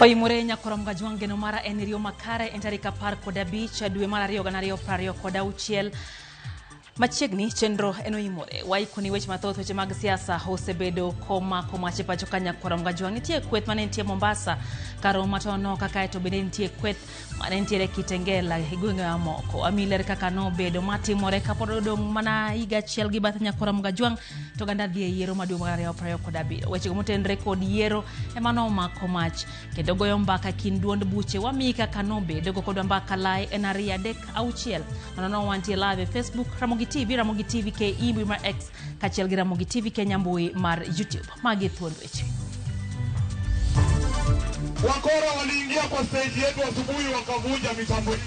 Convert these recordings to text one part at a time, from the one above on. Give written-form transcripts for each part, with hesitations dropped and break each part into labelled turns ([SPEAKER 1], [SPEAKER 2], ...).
[SPEAKER 1] Oyimore nyakorom gajwang' geno mara en riyo makare en tarik 15 dwe mar 2 2026. Machiegni chenro en oyimore. Waikoni weche mathoth, weche mag siasa osebedo komako mach e pacho ka nyakorom gajwang'. Nitie kweth mane nitie Mombasa kar romo Tononoka, kaeto bende nitie kweth mane nitiere Kitengela e gwenge mamoko. Amiyi ler kaka nobedo matimore kapod odong' mana higa achiel gi bath nyakorom gajwang' to oganda dhi e yiero maduong' mar 2027. Wechego motenore kod yiero ema nomako mach kendo goyo mbaka kind duond buche. Wamiyi kaka nobedo go kodwa mbaka lai en 2 3 6 nono wantie live e Facebook Ramogi TV, Ramogi TV KE mbui mar X kaachiel gi Ramogi TV Kenya mbui mar YouTube. Magi thuond weche.
[SPEAKER 2] Wakora waliingia kwa stage yetu asubuhi wakavunja mitambo yetu,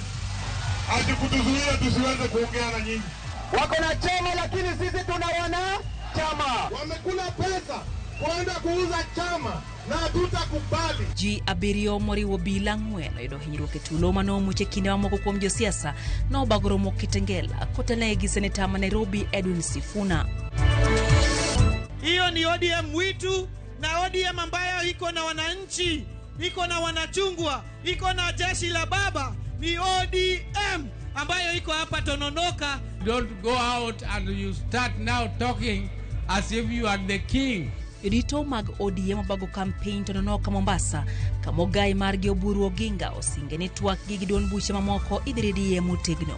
[SPEAKER 2] ati kutuzuia tusiweze kuongea na nyinyi.
[SPEAKER 3] Wako na chama lakini sisi tuna wana chama.
[SPEAKER 2] Wamekula pesa kwenda kuuza chama na hatutakubali.
[SPEAKER 1] Ji abiriyo moriwo obila 4 oyudo hinyruok e tulo manomuch e kinde mamoko kuom josiasa nobago romo Kitengela kotelnegi gi seneta ma Nairobi Edwin Sifuna.
[SPEAKER 4] Hiyo ni ODM witu na ODM ambayo iko na wananchi, iko na wanachungwa, iko na jeshi la baba. Ni ODM ambayo iko hapa Tononoka.
[SPEAKER 5] Don't go out and you start now talking as if you are the king.
[SPEAKER 1] Jodito mag ODM obago kampein Tononoka Mombasa kama ogai margi Oburu Oginga osinge ni twak gi gi duond buche mamoko idhi ridie motegno.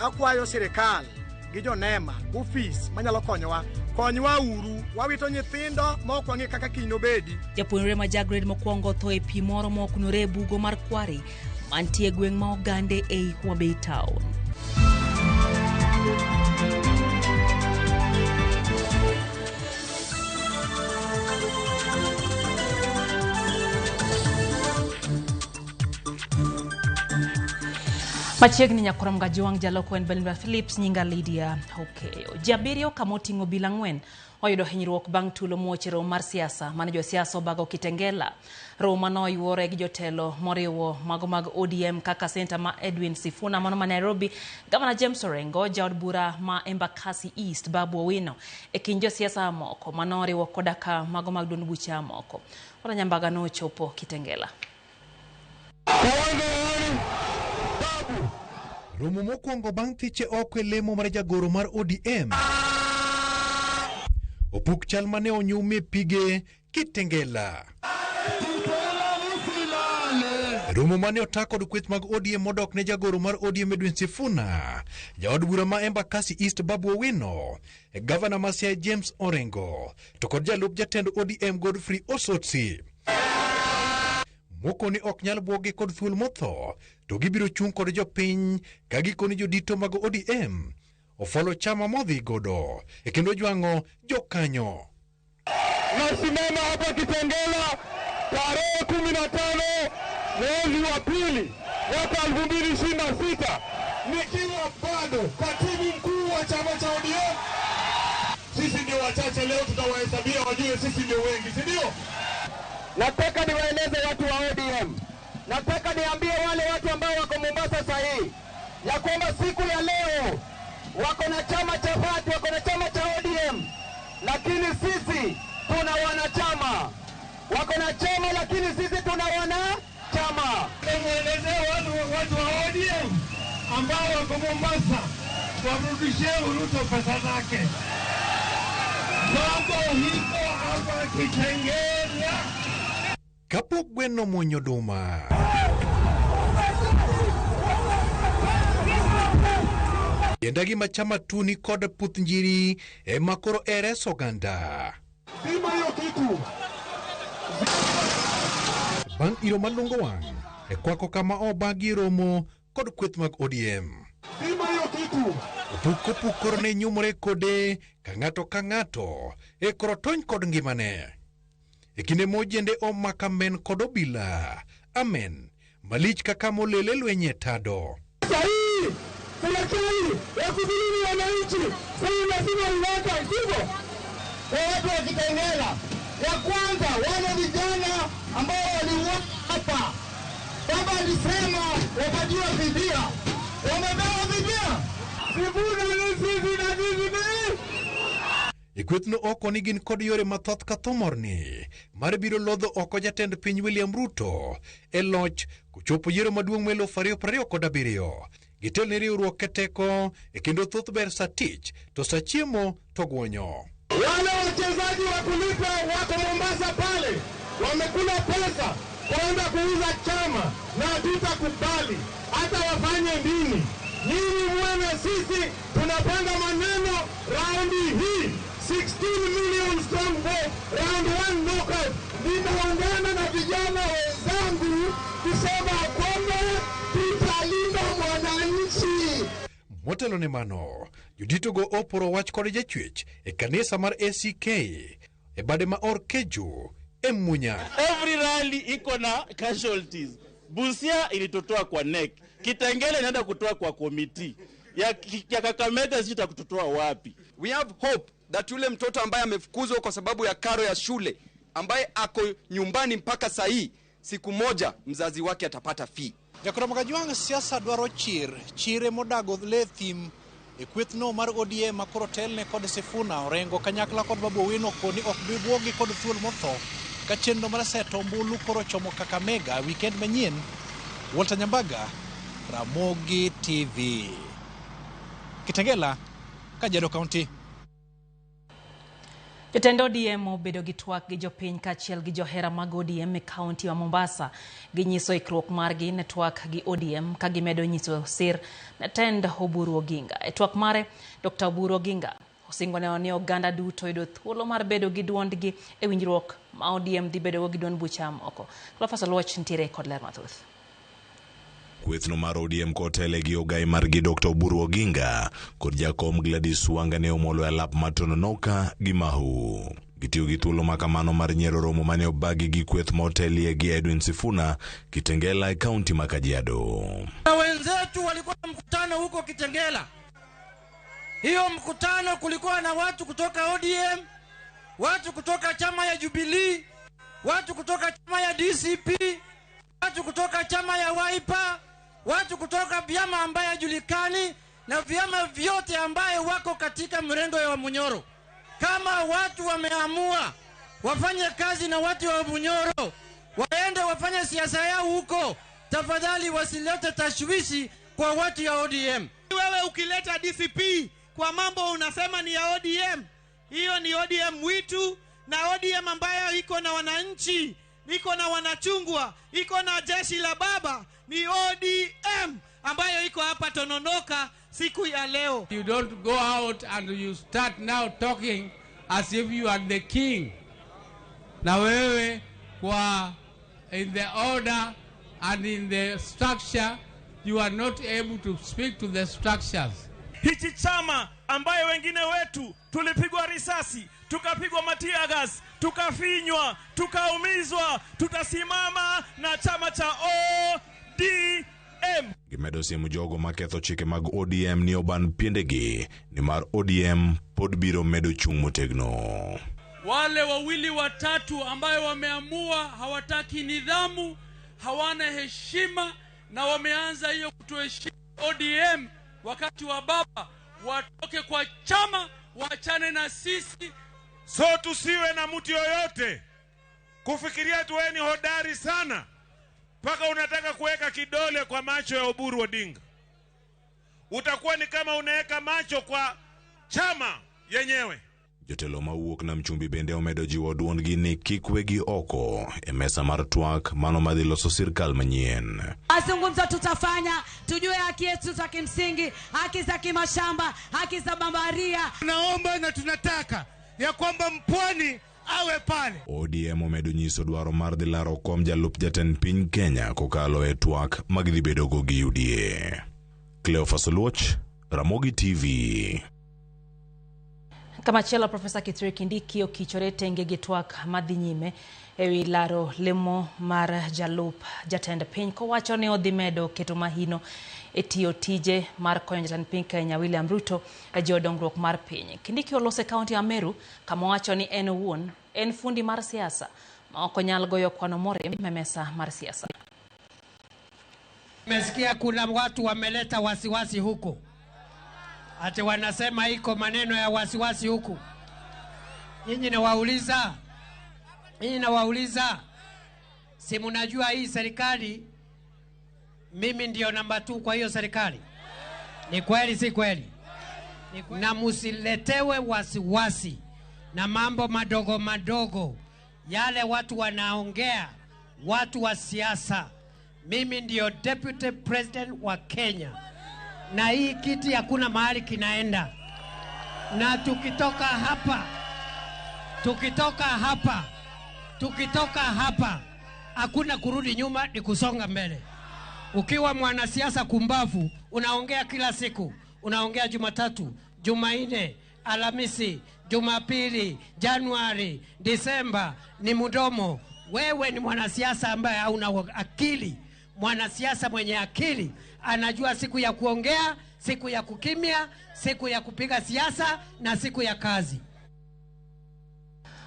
[SPEAKER 3] Akwayo sirikal gi jonema ofis manyalo konyowa, konywa uru, wawito nyithindo ma ok wang'e kaka kiny nobedi.
[SPEAKER 1] Japuonjre ma ja grade mokwongo otho e pi moro mokunore e bugo mar Kware mantie e gweng' ma Ogande ei Homa Bay town. Machiegni nyakorom gajwang' jaloko en Belinda Phillips, nyinga Lydia Okeyo. Ji abiriyo kama oting'o obila 4 oyudo hinyruok bang' tulo muoch e romo mar siasa mane josiasa obago Kitengela. Romo manoyuore gi jotelo moriwo mago mag ODM kaka seneta ma Edwin Sifuna mano ma Nairobi, Gavana James Orengo, jaod bura ma Embakasi East Babu Owino e kind josiasa moko manoriwo koda ka mago mag duond buche mamoko. Ora Nyambaga nochopo Kitengela.
[SPEAKER 6] Romo mokwongo bang' thiche oko e lemo mar jagoro mar ODM. Opuk chal mane onyumie pige Kitengela. Romo mane ota kod kweth mag ODM modok ne jagoro mar ODM Edwin Sifuna, jaod bura ma Embakasi East Babu Owino, gavana ma Siaya James Orengo, to kod jalup jatend ODM Godfrey Osotsi. Moko ni ok nyal buogi kod thuol motho, to gibiro chung' kod jopiny ka gikoni jodito mag ODM ofwalo chama modhi godo e kendo jwang'o jokanyo.
[SPEAKER 2] Nasimama hapa Kitengela tarehe 15 mwezi wa pili mwaka 2026 nikiwa bado katibu mkuu wa chama cha ODM. Sisi ndio wachache leo, tutawahesabia wajue sisi ndio wengi, si ndio?
[SPEAKER 3] Nataka niwaeleze watu wa ODM, nataka niambie wale watu ambao wako Mombasa sasa hii ya kwamba siku ya leo wako na chama cha watu, wako na chama cha ODM, lakini sisi tuna wanachama. Wako na chama lakini sisi tuna wanachama.
[SPEAKER 2] Muelezee watu wa ODM ambao wako Mombasa wamrudishie Ruto pesa zake. Mambo hiko hapa Kitengela.
[SPEAKER 6] Kapok gweno muonyo duma. Tienda gima chama tu ni kod puth njiri ema koro eres oganda.
[SPEAKER 2] Zima hiyo kitu.
[SPEAKER 6] Bang' iro malungo wang' e kwako kama obagi romo kod kweth mag ODM.
[SPEAKER 2] Zima hiyo kitu.
[SPEAKER 6] Opuk kopuk koro ne nyumore kode ka ng'ato ka ng'ato e koro tony kod ngimane. E kinde mojende omaka men kod obila. Amen. Malich kaka molele lweny e tado.
[SPEAKER 2] Sahihi. Serikali ya kudhulumu wananchi sasa lazima iwaka, sivyo?
[SPEAKER 3] Kwa watu wa Kitengela, ya kwanza wale vijana ambao waliuawa hapa, baba alisema wapatiwe fidia, wamepewa fidia.
[SPEAKER 2] Sifuna ni sisi na sisi ni
[SPEAKER 6] E kwethno oko ni gin kod yore mathoth ka thomorni mar biro lodho oko jatend piny William Ruto e loch kochopo yiero maduong' ma 2027. Gitel ni riwruok keteko e kendo thoth ber sa tich to sa chiemo to gwonyo.
[SPEAKER 2] Wale wachezaji wa kulipa wako Mombasa pale, wamekula pesa kwenda kuuza chama, na hatutakubali hata wafanye nini. Nyinyi muwe na sisi, tunapanga maneno raundi hii 16 million strong vote, round 1 knockout. Ninaungana na vijana wenzangu kusema kwamba tutalinda mwananchi.
[SPEAKER 6] Motelo ne mano, joditogo oporo wach kod jachwech e kanisa mar ACK e bade ma Or Keju e Munya.
[SPEAKER 7] Every rally iko na casualties. Busia ilitutoa kwa NEC, Kitengela inaenda kutoa kwa komiti ya Kakamega, sisi tutakutoa wapi?
[SPEAKER 3] We have hope that yule mtoto ambaye amefukuzwa kwa sababu ya karo ya shule, ambaye ako nyumbani mpaka saa hii, siku moja mzazi wake atapata fee.
[SPEAKER 6] Jakoro Kajwang' siasa dwaro chir, chire modago le thim e kwethno mar ODM makoro telne kod Sifuna Orengo kanyakla kod Babu Owino koni ok bi buogi kod thuol motho ka chenro mar seto ombulu koro chomo Kakamega weekend manyien. Walter Nyambaga, Ramogi TV, Kitengela, Kajiado County.
[SPEAKER 1] Jotend ODM obedo gi twak gi jopiny kaachiel gi johera mag ODM e kaunti ma Mombasa. Ginyiso ikruok margi ne twak gi ODM ka gimedo nyiso sir ne tend Oburu Oginga. E twak mare, Dr. Oburu Oginga osingo ni oganda duto yudo thuolo mar bedo gi duondgi e winjruok ma ODM dhi bedogo gi duond bucha moko. Cleophas Oluoch nitiere kod ler mathoth.
[SPEAKER 8] Kwethno mar ODM kotele gi ogai margi Dr. Oburu Oginga kod jakom Gladys Wanga ne omolo e alap mar Tononoka gi Mahu. Gitiyo gi thuolo makamano mar nyiero romo mane obagi gi kweth motelie gi Edwin Sifuna Kitengela e kaunti ma Kajiado.
[SPEAKER 4] Wenzetu walikuwa mkutano huko Kitengela. Hiyo mkutano kulikuwa na watu kutoka ODM, watu kutoka chama ya Jubilee, watu kutoka chama ya DCP, watu kutoka chama ya Wiper, watu kutoka vyama ambaye hajulikani na vyama vyote ambaye wako katika mrengo wa Munyoro. Kama watu wameamua wafanye kazi na watu wa Munyoro, waende wafanye siasa yao huko, tafadhali wasilete tashwishi kwa watu ya ODM.
[SPEAKER 9] Wewe ukileta DCP kwa mambo unasema ni ya ODM, hiyo ni ODM mwitu na ODM ambayo iko na wananchi, iko na wanachungwa, iko na jeshi la baba, ni ODM ambayo iko hapa Tononoka siku ya leo.
[SPEAKER 5] You don't go out and you start now talking as if you are the king. Na wewe kwa in the order and in the structure, you are not able to speak to the structures.
[SPEAKER 10] Hichi chama ambaye wengine wetu tulipigwa risasi, tukapigwa tear gas, tukafinywa, tukaumizwa, tutasimama na chama cha ODM.
[SPEAKER 8] Gimedo siemo jogo maketho chike mag ODM ni oban piendegi nimar ODM pod biro medo chung' motegno.
[SPEAKER 11] Wale wawili watatu ambayo wameamua hawataki nidhamu, hawana heshima na wameanza hiyo kutoheshimu ODM wakati wa baba, watoke kwa chama, waachane na sisi.
[SPEAKER 2] So tusiwe na mtu yoyote kufikiria tu wewe ni hodari sana mpaka unataka kuweka kidole kwa macho ya Oburu Odinga. Utakuwa ni kama unaweka macho kwa chama yenyewe.
[SPEAKER 8] Jotelo mawuok Nam Chumbi bende omedo jiwo duondgi ni kik wegi oko e mesa mar twak mano madhi loso sirkal manyien.
[SPEAKER 12] Mazungumzo tutafanya, tujue haki yetu za kimsingi, haki za kimashamba, haki za bambaria.
[SPEAKER 13] Tunaomba na tunataka ya kwamba mpwani awe pale.
[SPEAKER 8] ODM omedo nyiso dwaro mar dhi laro kom jalup jatend piny Kenya kokalo e twak mag dhi bedogo gi UDA. Cleophas Oluoch, Ramogi TV.
[SPEAKER 1] Kamachielo, Profesa Kithure Kindiki okichore tenge gi twak madhi nyime ewi laro lemo mar jalup jatend piny kowacho ni odhi medo keto mahino e tiyo tije mar konyo jatend piny Kenya William Ruto e jiwo dongruok mar piny. Kindiki olose kaunti ya Meru kama owacho ni en owuon en fundi mar siasa ma ok onyal goyo kwano morem e mesa mar siasa.
[SPEAKER 14] Nimesikia kuna watu wameleta wasiwasi huko. Ati wanasema iko maneno ya wasiwasi huku. Nyinyi nawauliza, nyinyi nawauliza, si mnajua hii serikali, mimi ndio namba 2 kwa hiyo serikali? Ni kweli si kweli? Na musiletewe wasiwasi na mambo madogo madogo yale watu wanaongea, watu wa siasa. Mimi ndio deputy president wa Kenya, na hii kiti hakuna mahali kinaenda. Na tukitoka hapa, tukitoka hapa, tukitoka hapa, hakuna kurudi nyuma, ni kusonga mbele. Ukiwa mwanasiasa kumbavu, unaongea kila siku, unaongea Jumatatu, Jumanne, Alhamisi, Jumapili, Januari, Disemba, ni mdomo. Wewe ni mwanasiasa ambaye hauna akili. Mwanasiasa mwenye akili anajua siku ya kuongea, siku ya kukimya, siku ya kupiga siasa na siku ya kazi.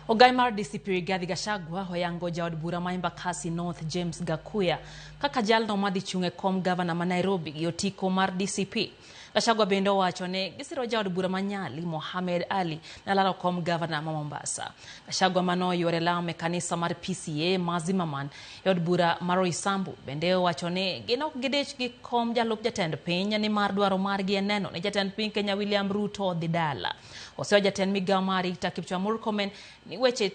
[SPEAKER 1] Ogai mar DCP Rigathi Gachagua oyango jaod bura ma Embakasi North James Gakuya kaka jalno madhi chung' e kom gavana ma Nairobi gi otiko mar DCP. Gachagua bende owacho ni gisiro jaod bura ma Nyali Mohamed Ali ne laro kom gavana ma Mombasa. Gachagua manoyuore lam e kanisa mar PCA ma Zimmerman e od bura ma Roysambu bende owacho ni gin ok gidich gi kom jalup jatend piny nimar dwaro margi en neno ni jatend piny Kenya William Ruto dhi dala. Osewa jatend migao mar arita Kipchumba Murkomen ni weche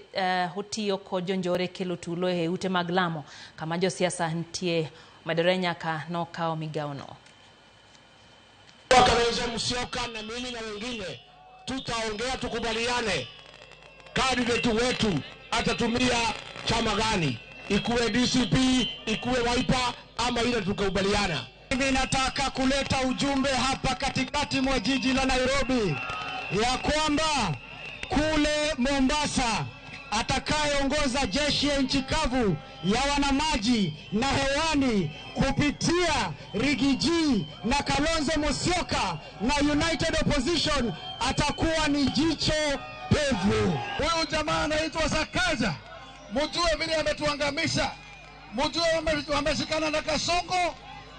[SPEAKER 1] otiyo kod jonjore kelo tulo e ute mag lamo kama josiasa nitie omedore nyaka nokawo migawono.
[SPEAKER 15] Kalonzo Musyoka na mimi na wengine tutaongea, tukubaliane candidate wetu atatumia chama gani, ikuwe DCP, ikuwe Wiper ama ile tukakubaliana.
[SPEAKER 16] Mimi nataka kuleta ujumbe hapa katikati mwa jiji la Nairobi ya kwamba kule Mombasa atakayeongoza jeshi ya nchi kavu ya wanamaji na hewani kupitia Rigiji na Kalonzo Musyoka na United Opposition atakuwa ni jicho pevu.
[SPEAKER 17] Huyu jamaa anaitwa Sakaja, mjue vile ametuangamisha, mjue wameshikana na Kasongo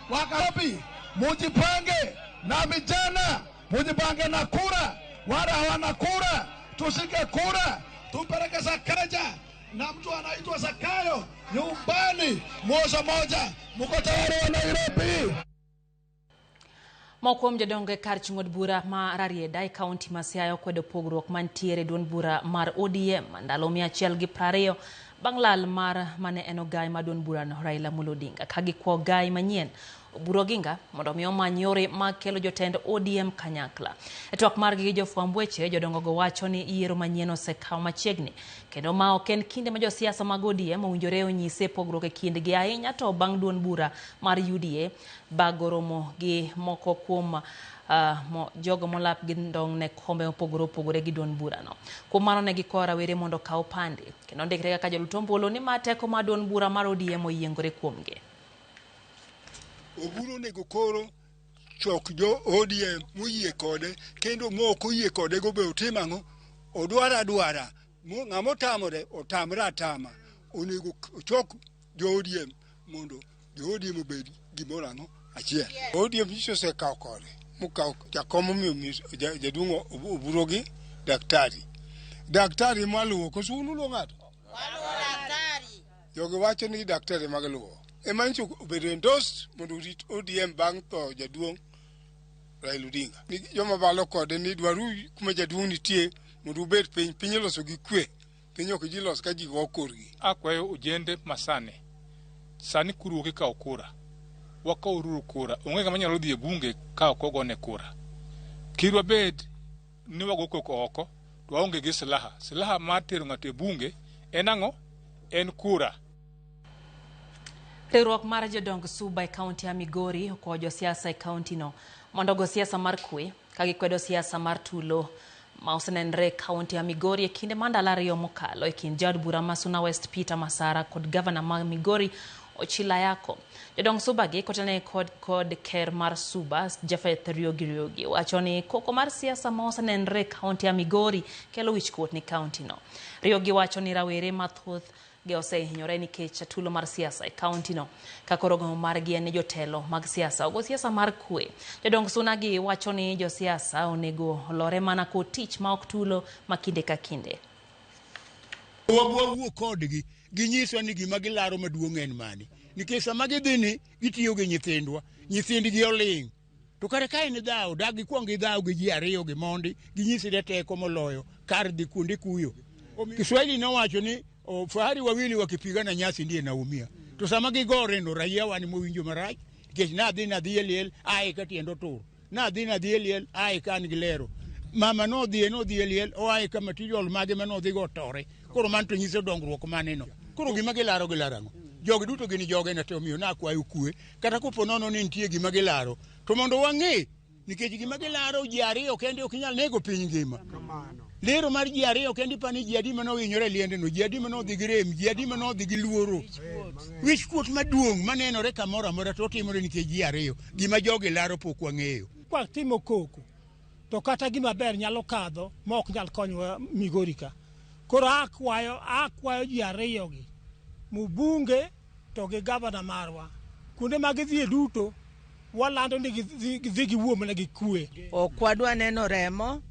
[SPEAKER 17] wakapi. Mujipange na vijana, mujipange na kura, wala hawana kura, tushike kura, tupeleke Sakaja na mtu anaitwa Sakayo nyumbani moja moja. Mko tayari wa Nairobi?
[SPEAKER 1] Moko kuom jodongo e kar chung' od bura ma Rarieda e kaunti ma Siaya okwedo pogruok mantiere e duond bura mar ODM ndalo 120 bang' lal mar mane en ogai ma duond burano Raila Amolo Odinga ka gikwo ogai manyien Oburu Oginga mondo mi omany yore mag kelo jotend ODM kanyakla. E twak margi gi jofwamb weche, jodongo go wacho ni yiero manyien osekawo machiegni kendo ma ok en kinde ma josiasa mag ODM owinjore onyise pogruok e kindgi ahinya to bang' duond bura mar UDA bago romo gi moko kuom jogo molap gi ndong' ne kombe mopogore opogore gi duond burano. Kuom mano ne gikwayo rawere mondo okaw pande kendo ndikre kaka jolut ombulu ni ma teko mar duond bura mar ODM oyiengore kuomgi.
[SPEAKER 18] Oburu onego koro chok jo ODM moyie kode kendo mok oyie kode go be otim ang'o? Odwara adwara. Ng'ama otamore otamre atama. Onego ochok jo ODM mondo jo ODM obed gimoro ang'o? Achiel.
[SPEAKER 19] ODM nyiso osekawo kode mokawo jakom omiyo jaduong' Oburu gi daktari. Daktari maluwo koso un uluwo ng'ato? Jogi wacho ni daktari mag luwo. Ema nyiso obedo endorsed mondo orit ODM bang' tho jaduong' Raila Odinga. Ni joma balo kode ni dwaru kuma jaduong' nitie mondo ubed piny, piny iloso gi kwe, piny ok ji los ka ji go korgi.
[SPEAKER 20] Akwayo ojende masani, sani kuruok ikawo kura, wakawuru kura, onge ng'ama nyalo dhi e bunge ka ok ogone kura. Kik wabed ni wago koko oko, to waonge gi silaha. Silaha mar tero ng'ato e bunge en ang'o? En kura.
[SPEAKER 1] Riwruok mar jodong Suba e kaunti ya Migori okwayo josiasa e kaunti no mondo ogo siasa mar kwe ka gikwedo siasa mar tulo ma osenenre e kaunti ya Migori e kinde ma ndalo ariyo mokalo e kind jaod bura ma Suna West Peter Masara kod gavana ma Migori Ochila Ayako. Jodong Suba gi kotenore kod ker mar Suba Japheth Riogi Riogi wacho ni koko mar siasa ma osenenre e kaunti ya Migori kelo wichkuot ni kaunti no. Riogi wacho ni rawere mathoth gi osehinyore nikech tulo mar siasa e kaunti no ka koro gombo margi en ni jotelo mag siasa ogo siasa mar kwe. Jodong Suna gi wacho ni josiasa onego olore mana kod tich ma ok tulo ma kinde ka kinde.
[SPEAKER 21] Wawuo kodgi, ginyiswa ni gima gilaro maduong' en mane. Nikech sama gidhi ni, gitiyo gi nyithindwa, nyithindgi oling'. To kare ka en dhawo, dak gikwong gidhaw gi ji ariyo gi mondi, ginyisre teko moloyo kar dhi kuonde kuyo. Kiswahili nowacho ni o, fahari wawili wakipigana nyasi ndiye naumia. To sama gigore no raia wan mowinjo marach, nikech nadhi nadhi e liel, ae ka tiend otur. Nadhi nadhi e liel, ae ka an gi lero. Mama nodhi nodhi e liel, oae ka material mage manodhi go otore. Koro mano to nyiso dongruok maneno. Koro gima gilaro gilaro ang'o? Jogi duto gin jogena to omiyo nakwayo kwe. Kata kopo nono ni nitie gima gilaro, to mondo wang'e nikech gima gilaro ji ariyo kende ok nyal nego piny ngima. Lero mar ji ariyo kende ipani ji adi mane ohinyore e liendeno, ji adi mane odhi gi rem, ji adi mane odhi gi luoro. Wich kuot maduong' manenore kamoro amora to otimore nikech ji ariyo. Gima jogi laro pok wang'eyo.
[SPEAKER 22] Kwatimo koko to kata gima ber nyalo kadho ma ok nyal konyowa Migori ka. Koro akwayo akwayo ji ariyo gi, mbunge to gi gavana marwa, kuonde ma gidhiye duto walando ni gidhi giwuo mana gi kwe.
[SPEAKER 23] Ok wadwa neno remo,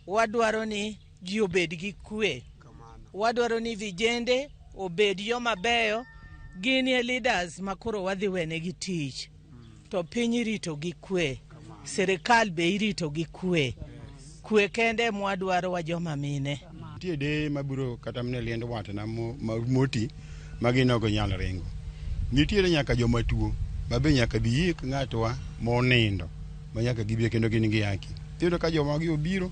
[SPEAKER 23] wadwaro ni ji obed gi kwe. Wadwaro ni vijende obed joma beyo, gin e leaders ma koro wadhi wenegi tich. To piny irito gi kwe, sirikal be irito gi kwe. Kwe kende mwadwaro wa joma mine.
[SPEAKER 24] Nitie deye mabiro kata mana e liend watna moti ma gin ok ginyal ringo. Nitiere nyaka joma tuo ma be nyaka bi yik ng'atwa monindo ma nyaka gibi kendo gin gi haki. Iyudo ka joma gi obiro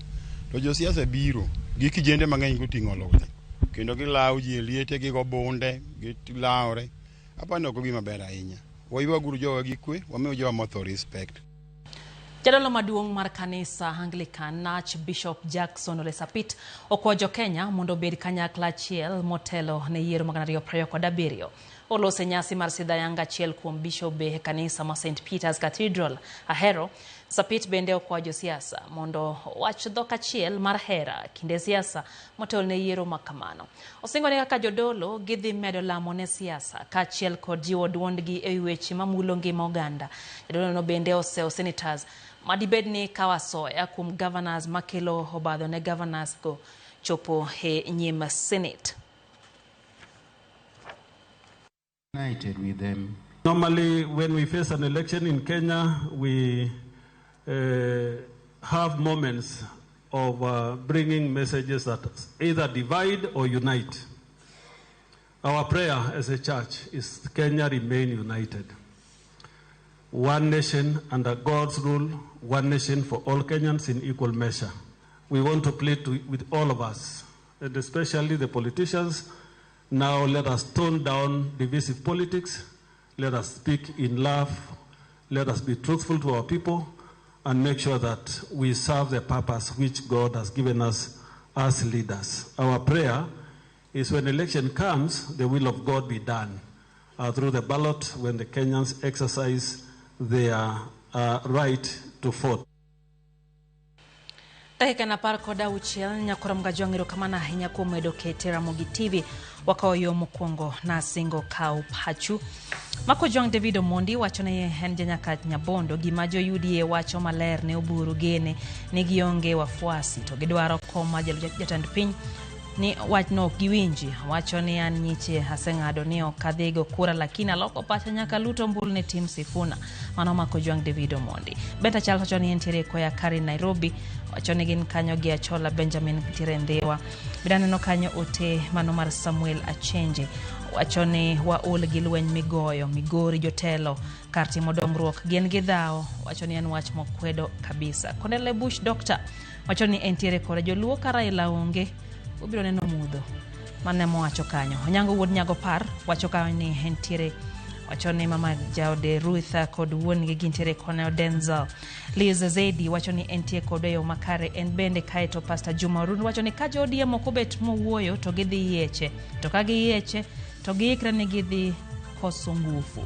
[SPEAKER 24] to josiasa biro gi kijende mang'eny koting'o lude kendo gilawo ji e liete gigo bunde gilawore. Aparo ni ok gima ber ahinya. Waywaguru jowa gi kwe, wamiu jowa motho respect.
[SPEAKER 1] Jadolo maduong' mar kanisa Anglican Archbishop Jackson Ole Sapit okwayo jo-Kenya mondo obed kanyakla achiel motelo ne yiero mag 2027. Olose nyasi mar sidho ayanga achiel kuom bishobe e kanisa ma St Peter's Cathedral, Ahero. Sapit bende okwayo josiasa mondo owach dhok achiel mar hera kinde siasa motelo ne yiero ma kamano. Osingo ni kaka jodolo gidhi medo lamo ne siasa kaachiel kod jiwo duondgi e wi weche mamulo ngima oganda. Jadolo no bende osewo senators madibed ni kawo asoya kuom governors makelo obadho ne governors go chopo e nyim Senate.
[SPEAKER 25] United with them.
[SPEAKER 26] Normally, when we face an election in Kenya, we have moments of bringing messages that either divide or unite. Our prayer as a church is Kenya remain united. One nation under God's rule, one nation for all Kenyans in equal measure. We want to plead with all of us, and especially the politicians. Now let us tone down divisive politics. Let us speak in love. Let us be truthful to our people and make sure that we serve the purpose which God has given us as leaders. Our prayer is when election comes, the will of God be done through the ballot when the Kenyans exercise their right to vote.
[SPEAKER 1] Dakika en 16 nyakora Mgajwang' erokamano ahinya kuom medo kete Ramogi TV wakawo yo mokwongo nasingo kaw pachu. Mako Jwang' David Omondi wacho ni en janyakach Nyabondo gima jo UDA wacho maler ne Oburu gene ni gionge wafuasi to gidwaro kom mar jatend piny ni wachno ok giwinji. Wacho ni an nyiche aseng'ado ni ok adhi go kura lakini aloko pacha nyaka luto ombulu ne Tim Sifuna. Mano Mako Jwang' David Omondi. Benta Charles wacho ni entiere Koya Kari Nairobi. Wacho ni gin kanyo gi Achola Benjamin nitiere Ndhiwa. Bende aneno kanyo ote mano mar Samuel Achenje. Wacho ni waol gi lweny migoyo Migori jotelo kar timo dongruok gin gi dhawo. Wacho ni en wach mokwedo kabisa. Kondele Bush Doctor wacho ni entiere kode joluo ka Raila onge ubiro neno mudho. Mano ema owacho kanyo. Onyango wuod Nyago Par wacho kanyo ni entiere wacho ni mama jaode Ruth kod wuon-gi gintiere kone Denzel. Liz Zedi wacho ni entie kod e yo makare en bende kaeto Pastor Juma Orun wacho ni ka jo ODM ok obet mowuoyo to gidhi yieche to ka giyieche to giikre ni gidhi koso ngufu.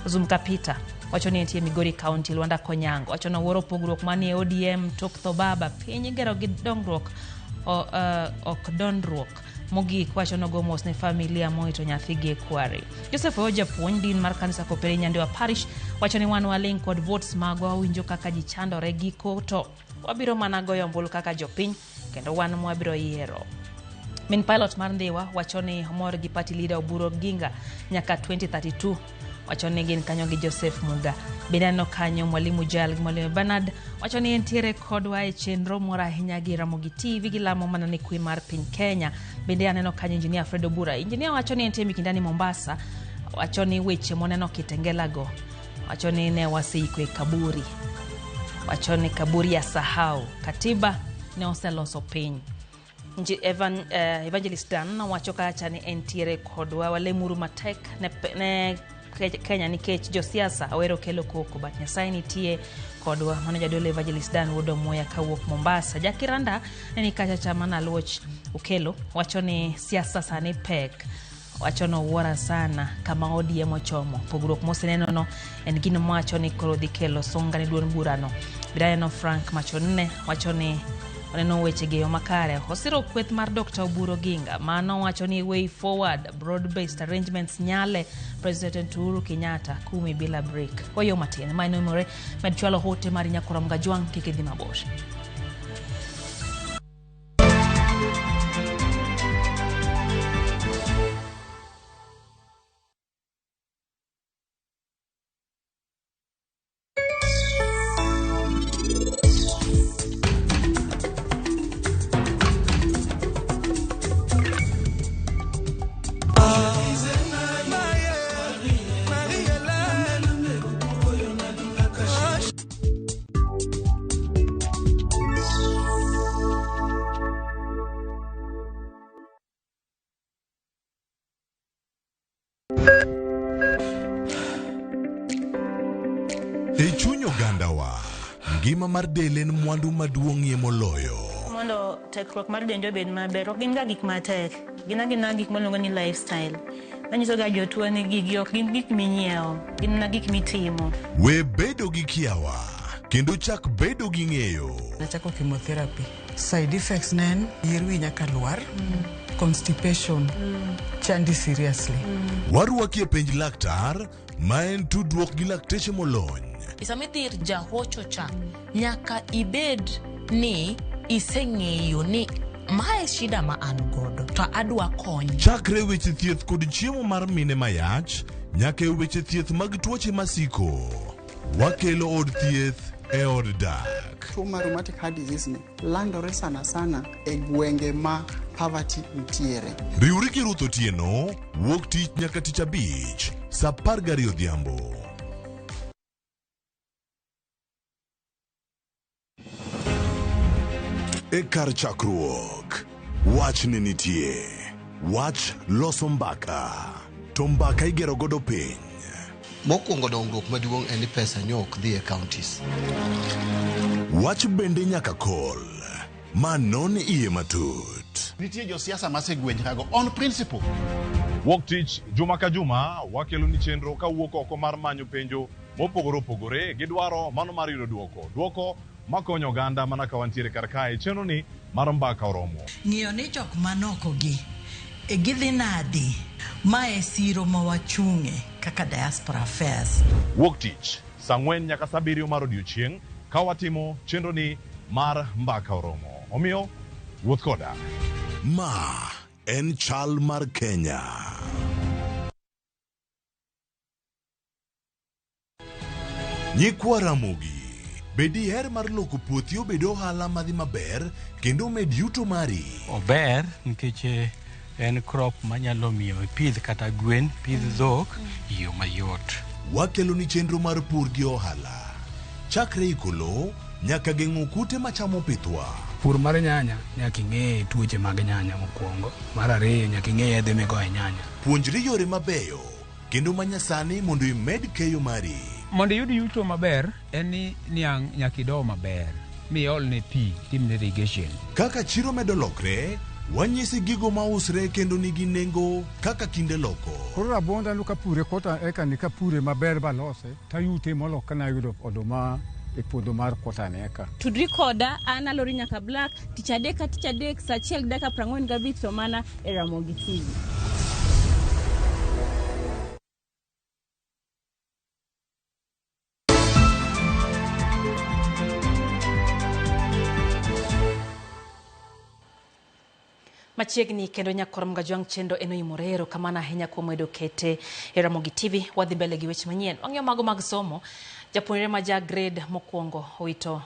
[SPEAKER 1] Zumka Peter wacho ni entie Migori County Lwanda Konyango wacho ni owuoro pogruok manie ODM tok tho baba piny igero gi dongruok ok dondruok. Mogik wacho nogo mos ne familia moito nyathigi e kware. Joseph Oyo japuonj din mar kanisa Kopere Nyandiwa Parish wacho ni wan waling' kod votes magwa wawinjo kaka ji chandore giko to wabiro mana goyo ombulu kaka jopiny kendo wan mwabiro yiero. Min pilot mar Ndhiwa wacho ni omor gi party leader Oburu Oginga nyaka 2032. Wacho ni gin kanyo gi Joseph Muga. Bende aneno kanyo Mwalimu Jal gi Mwalimu Bernard wacho ni entiere kodwa e chenro moro ahinya gi Ramogi TV gilamo mana ni kwe mar piny Kenya. Bende aneno kanyo Engineer Fred Obura. Engineer wacho ni entie Mikindani Mombasa. Wacho ni weche moneno Kitengela go. Wacho ni ne waseiko e kaburi. Wacho ni kaburi ya sahau. Katiba ne oseloso piny. Evangelist Dan wacho kacha ni entiere kodwa walemuru matek ne Kenya nikech josiasa owero kelo koko but Nyasaye nitie kodwa. Mano jadolo Evangelist Dan wuod Omuoya kawuok Mombasa. Jakiranda ne ni kacha cha mana Luoch Ukelo wacho ni siasa sani pek. Wacho ni owuora sana kama ODM ochomo. Pogruok moseneno no en gino mowacho ni koro dhi kelo sunga ne duond burano. Bende Frank Machonne wacho ni oneno weche gi yo makare. Osiro kweth mar Dr. Oburu Oginga. Mano wacho ni way forward broad based arrangements nyale President Uhuru Kenyatta kumi bila break. Wayo matin ma nomore med chwalo hote mar Nyakora Mgajwang' kik idhi mabor.
[SPEAKER 8] E chuny ogandawa, ngima mar del en mwandu maduong'ie moloyo.
[SPEAKER 3] Mondo tekruok mar dendi obed maber, ok gin ga gik matek. Gin agina gik miluongo ni lifestyle. Manyiso ga jotuo ni gigi ok gin gik minyiewo, gin mana gik mitimo.
[SPEAKER 8] We bedo gi kiawa, kendo chak bedo gi ng'eyo.
[SPEAKER 4] Nachako chemotherapy. Side effects ne en yier wi nyaka lwar, constipation, chandi seriously.
[SPEAKER 8] Warwaki e penj laktar, ma en tudruok gi lakteche molony.
[SPEAKER 5] Sama idhi ir jahocho cha, nyaka ibed ni iseng'eyo ni mae shida ma an godo to adwa kony.
[SPEAKER 8] Chakre weche thieth kod chiemo mar mine mayach, nyaka e weche thieth mag tuoche masiko. Wakelo od thieth e od dak.
[SPEAKER 6] Tuo mar rheumatic heart disease ni landore sana sana e gwenge ma poverty nitiere.
[SPEAKER 8] Riwri gi Ruth Otieno, wuok tich nyaka tich abich, saa 12 odhiambo. E kar chakruok, wach ne nitie. Wach loso mbaka, to mbaka igero godo piny.
[SPEAKER 7] Mokwongo dongruok maduong' en ni pesa nyo ok dhi e counties.
[SPEAKER 8] Wach bende nyaka kol, ma non iye matut.
[SPEAKER 9] Nitie josiasa masegwenyrago on principle.
[SPEAKER 8] Wuok tich juma ka juma wakelo ni chenro kawuok oko mar manyo penjo mopogore opogore gi dwaro mano mar yudo duoko. Duoko makonyo oganda mana ka wantiere kar kae chenro ni mar mbaka oromo.
[SPEAKER 27] Ng'iyo ni jok manoko gi e gidhi nadi ma e siro ma wachung'e kaka diaspora affairs.
[SPEAKER 8] Wuok tich saa 4 nyaka saa 7 mar odiochieng' ka watimo chenro ni mar mbaka oromo. Omiyo wuoth koda. Ma en chal mar Kenya. Nyikwa Ramogi, be diher mar loko puothi obed ohala madhi maber kendo med yuto mari?
[SPEAKER 28] Ober nikech en crop manyalo miyo ipidh kata gwen, pidh dhok e yo mayot.
[SPEAKER 8] Wakelo ni chenro mar pur gi ohala. Chakre iko lowo nyaka geng'o kute machamo pithwa.
[SPEAKER 29] Pur mar nyanya nyaka ing'e tuoche mag nyanya mokwongo. Mar ariyo nyaka ing'e yedhe migoyo e nyanya.
[SPEAKER 8] Puonjri yore mabeyo kendo manyasani mondo imed keyo mari.
[SPEAKER 30] Mondo iyud yuto maber en ni niang' nyaka ido maber miolne pi timne irrigation.
[SPEAKER 8] Kaka chiro medo lokre, wanyisi gigo mausre kendo nigi nengo kaka kinde loko.
[SPEAKER 31] Koro rabonda no kapure kota eka ni kapure maber balose tayute molo kana yudo oduma e puodho mar kota ni eka.
[SPEAKER 32] Tudri koda an Alori Nyaka Black tich adek ka tich adek saa 1:45 to mana e Ramogi TV.
[SPEAKER 1] Machiegni kendo nyakor Mgajwang' chenro en oimore. Erokamano ahinya kuom wedo kete e Ramogi TV. Wadhi mbele gi weche manyien. Wang'iyo mago mag somo. Japuonjre ma ja grade mokwongo owito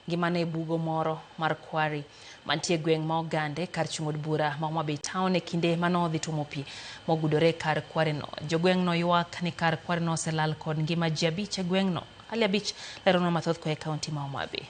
[SPEAKER 1] ngimane e bugo moro mar kwari mantie e gweng' ma Ogande kar chung' od bura ma Homa Bay Town e kinde mane odhi tuomo pi mogudore kar kwareno. Jogweng'no ywak ni kar kwareno oselal kod ngima ji abich e gweng'no. Ali Abich leronwa mathoth koa e kaunti ma Homa Bay.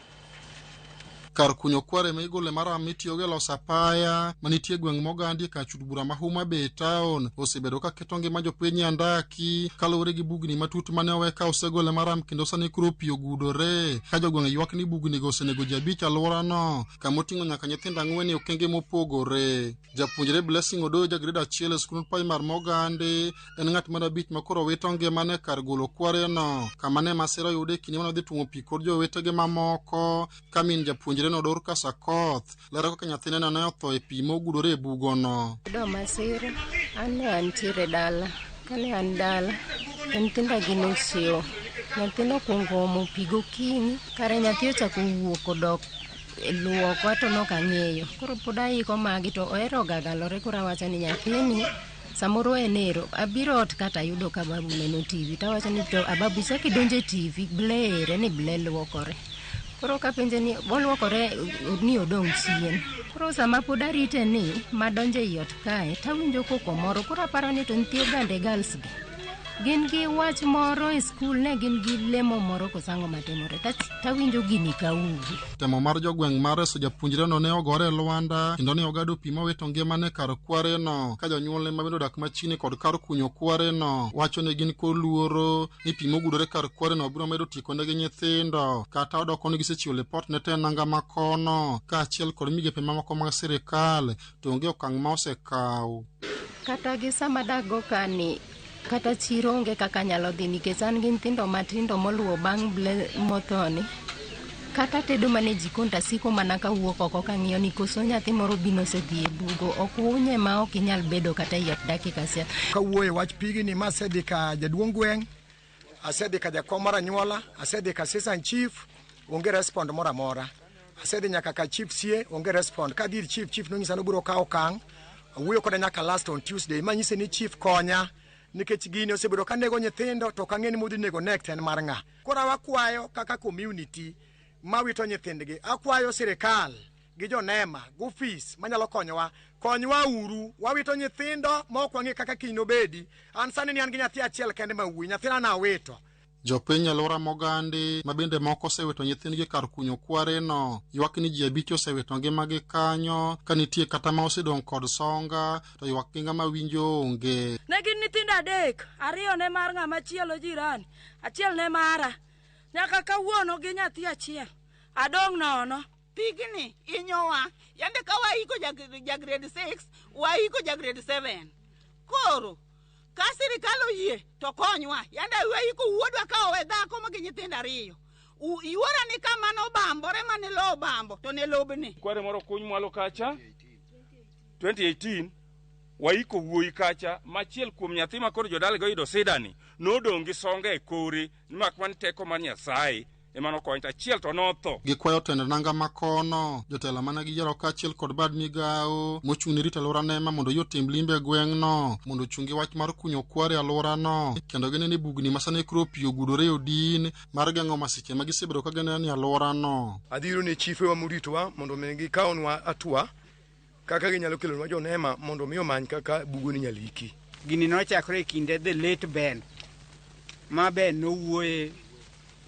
[SPEAKER 2] Kar kunyo kware ma igole maram mitiyogo e loso apaya manitie e gweng' Mogandi e kar chud bura ma Homa Bay Town osebedo ka keto ngima jopiny e andaki kaluwore gi bugni matut mane owe ka osegole maram kendo sani koro pi ogudore ka jogweng' ywak ni bugnigo osenego ji abich alworano kama oting'o nyaka nyithindo ang'wen e okenge mopogore. Japuonjre Blessing Odoyo ja grade achiel e skund primar Mogandi en ng'at mar abich ma koro wito ngimane kar golo kwareno kama ne masira oyude e kinde mane odhi tuomo pi kod jowetege mamoko ka min japuonjreno Dorcas Akoth lero kaka nyathineno ne otho e pi mogudore e bugono.
[SPEAKER 10] Yudo masira, an ne antiere dala. Kane an dala, to nyithinda gi nochiewo. Nyathino okuongo omo pi gokinyi, kare nyathi ochako wuok odok luoko to nok ang'eyo. Koro pod aiko magi to ohero ga galore koro awacho ni nyathini samoro en ero. Abiro ot kata ayudo ka babu neno TV tawacho ni to ababu ichako idonjo e TV, ble ere ni ble luokore. Koro kapenje ni oluokore ni odong' chien. Koro sama pod arite ni madonjo ei ot kae tawinjo koko moro koro aparo ni to nyithi ogande girls gi gin gi wach moro e skul ne gin gi lemo moro koso ang'o matimore tawinjo gini kaugi.
[SPEAKER 2] Temo mar jogweng' mar reso japuonjreno ne ogore e lwanda kendo ne ogado pi mowito ngimane kar kwareno ka jonyuolne ma bende odak machiegni kod kar kunyo kwareno wacho ni gin kod luoro ni pi mogudore kar kwareno biro medo tieko negi nyithindo kata odoko ni gisechiwo lipot ne tend nanga makono kaachiel kod migepe mamoko mag sirikal to onge okang' ma osekaw.
[SPEAKER 10] Kata gi sama adakgo kani kata chiro onge kaka anyalo dhi nikech an gi nyithindo matindo moluwo bang' ble mothoni. Kata tedo mana e jikon tasiko mana kawuok oko kang'iyo ni koso nyathi moro bino osedhi e bugo. Ok unye ma ok inyal bedo kata ei ot dakika achiel.
[SPEAKER 11] Kawuoyo e wach pigni ma asedhi ka jaduong' gweng', asedhi ka jakom mar anyuola, asedhi ka assistant chief, onge respond moro amora. Asedhi nyaka ka chief sie, onge respond. Kadhi ir chief, chief nonyisa ni obiro kawo okang'. Awuoyo kode nyaka last on Tuesday, manyise ni chief konya nikech gini osebedo ka nego nyithindo to ok ang'e ni modhi nego next en mar ng'a. Koro wakwayo kaka community mawito nyithindgi, akwayo sirikal gi jonema gofis manyalo konyowa, konywa uru, wawito nyithindo ma ok wang'e kaka kiny nobedi. An sani ni an gi nyathi achiel kende ma wuoyi, nyathina nawito.
[SPEAKER 2] Jopiny alwora Mogandi ma bende moko osewito nyithindgi kar kunyo kwareno ywak ni ji abich osewito ngimagi kanyo ka nitie kata ma osedong' kod songa to ywak gi ng'ama winjo onge.
[SPEAKER 12] Ne gin nyithindo adek, ariyo ne mar ng'ama chielo jirani, achiel ne mara. Nyaka kawuono gi nyathi achiel, adong' nono.
[SPEAKER 13] Pigni inyowa, yande ka waiko ja grade 6, waiko ja grade 7. Koro, ka sirikal oyie to konywa, yande waiko wuodwa ka owe dhako ma gi nyithindo ariyo. Yuora ni kama nobambore mane lowo obambo to ne lobni.
[SPEAKER 14] Kware moro kuny mwalo kacha 2018 waiko wuoyi kacha machiel kuom nyathi ma koro jodalagi oyudo sidani nodong' gi songa e kore mak man teko mar Nyasaye ema nokonye to achiel to notho.
[SPEAKER 2] Gikwayo tend nanga makono, jotelo mana giyiero kaachiel kod bad migawo mochung' ne rito alwora nema mondo oyie otim limbe e gweng'no mondo ochung' gi wach mar kunyo kware e alworano kendo gine ni bugni ma sani koro pi ogudore e odin mar geng'o masiche ma gisebedo ka gineno e alworano.
[SPEAKER 11] Adhiro ne chifewa moritowa mondo mi gikawnwa hatua kaka ginyalo kelonwa jonema mondo mi omany kaka bugoni inyalo iki.
[SPEAKER 15] Gini nochakore e kinde the late Ben, ma Ben nowuoye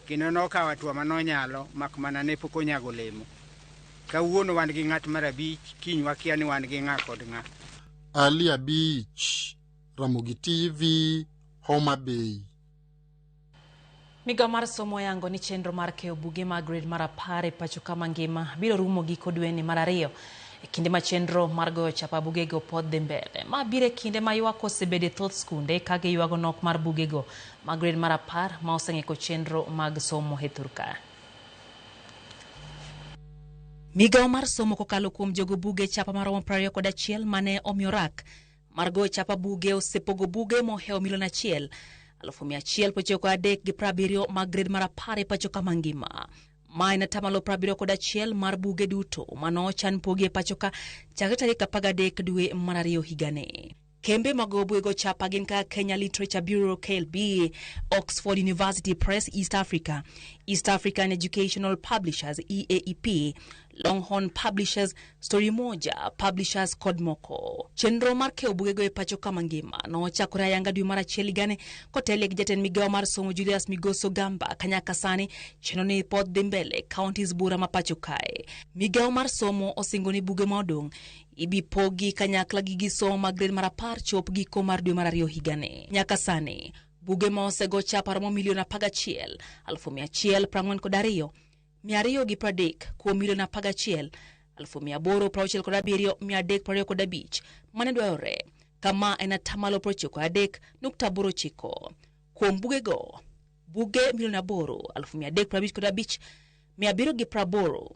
[SPEAKER 15] kendo nokawo hatua manonyalo mak mana ne pok onyago olemo. Kawuono wan gi ng'at mar abich, kiny wakia ni wan gi ng'a kod ng'a.
[SPEAKER 2] Ali Abich, Ramogi TV, Homa Bay.
[SPEAKER 1] Migawo mar somo oyango ni chenro mar keyo buge mag grade mar 10 e pacho ka mangima biro rumo giko dweni mar ariyo e kinde ma chenro mar goyo chapa bugego pod dhi mbele. Ma biro e kinde ma ywak osebedo e thoth skunde ka giywago nok mar bugego mag grade mar 10 ma oseng'iko chenro mag somo e thur ka. Migawo mar somo kokalo kuom jogo buge chapa maromo 21 mane omiyo rak mar goyo chapa buge osepogo buge mohewo milion 1,193,070 mag grade mar 10 e pacho ka mangima. Ma en atamalo 71 mar buge duto manochan pogi e pachoka chakre tarik 13 dwe mar ariyo higani. Kembe mag bugego chapa gin kaka Kenya Literature Bureau KLB, Oxford University Press East Africa, East African Educational Publishers EAEP, Longhorn Publishers, Story Moja Publishers kod moko. Chenro mar keyo bugego e pacho ka mangima nochakore ayanga dwe mar achiel higani kotelie gi jatend migawo mar somo Julius Migoso Gamba kanyaka sani chenro ni pod dhi mbele counties bura ma pacho kae. Migawo mar somo osingo ni buge ma odong' ibi pogi kanyakla gi gi somo mag grade mar 10 chop giko mar dwe mar ariyo higani. Nyaka sani buge ma osego chapa romo milion 11,142,230 kuom milion 11,867,325 mane dwarore, kama en atamalo 93.89 kuom bugego. Buge milion 8,355,780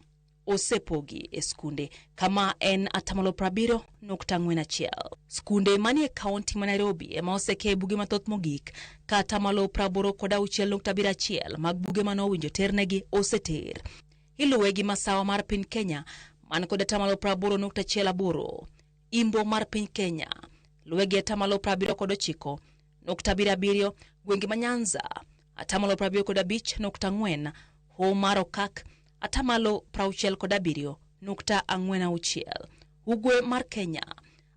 [SPEAKER 1] osepogi e skunde, kama en atamalo 70.41. Skunde manie kaunti ma Nairobi ema osekee buge mathoth mogik, ka atamalo 86.71 mag buge mane owinjo ternegi oseter. Iluwe gi masawa mar piny Kenya man kod atamalo 80.18, Imbo mar piny Kenya luwe gi atamalo 79.77, gwenge ma Nyanza atamalo 75.4, Ho mar Okak atamalo 67.46, Ugwe mar Kenya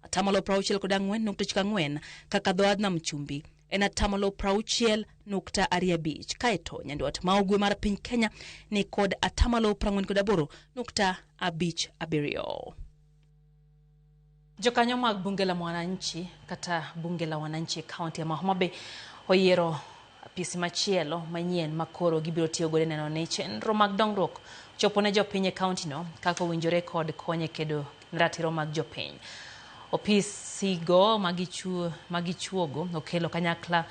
[SPEAKER 1] atamalo 64.94, kaka dhowadh nam chumbi en atamalo 60.25, kaeto nyandwat ma ugwe mar piny Kenya ni kod atamalo 48.57. Jokanyo mag bunge la mwananchi kata bunge la wananchi e kaunti ya Homa Bay oyiero apisi machielo manyien makoro gibiro tiyo godo neno ni chenro mag dongruok chopo ne jopiny e kaunti no kaka owinjore kod kony e kedo ratiro mag jopiny. Opisigo magichuogo okelo kanyakla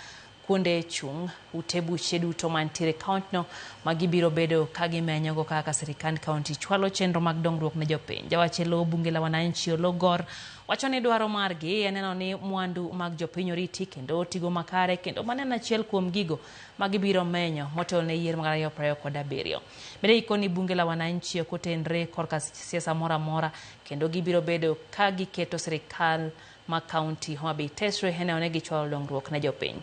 [SPEAKER 1] kuonde chung' ute buche duto mantiere e kaunti no magibiro bedo ka gimenyogo kaka sirikand kaunti chwalo chenro mag dongruok ne jopiny. Jawach e lo bunge la wananchi Oloo Gor wacho ni dwaro margi en neno ni mwandu mag jopiny oriti kendo otigo makare, kendo mano en achiel kuom gigo magibiro menyo motelo ne yiero mag 2027. Bende gikoni bunge la wananchi ok otenre korka siasa moro amora kendo gibiro bedo ka giketo sirikal ma kaunti Homa Bay tesre e neno ni gichwalo dongruok ne jopiny.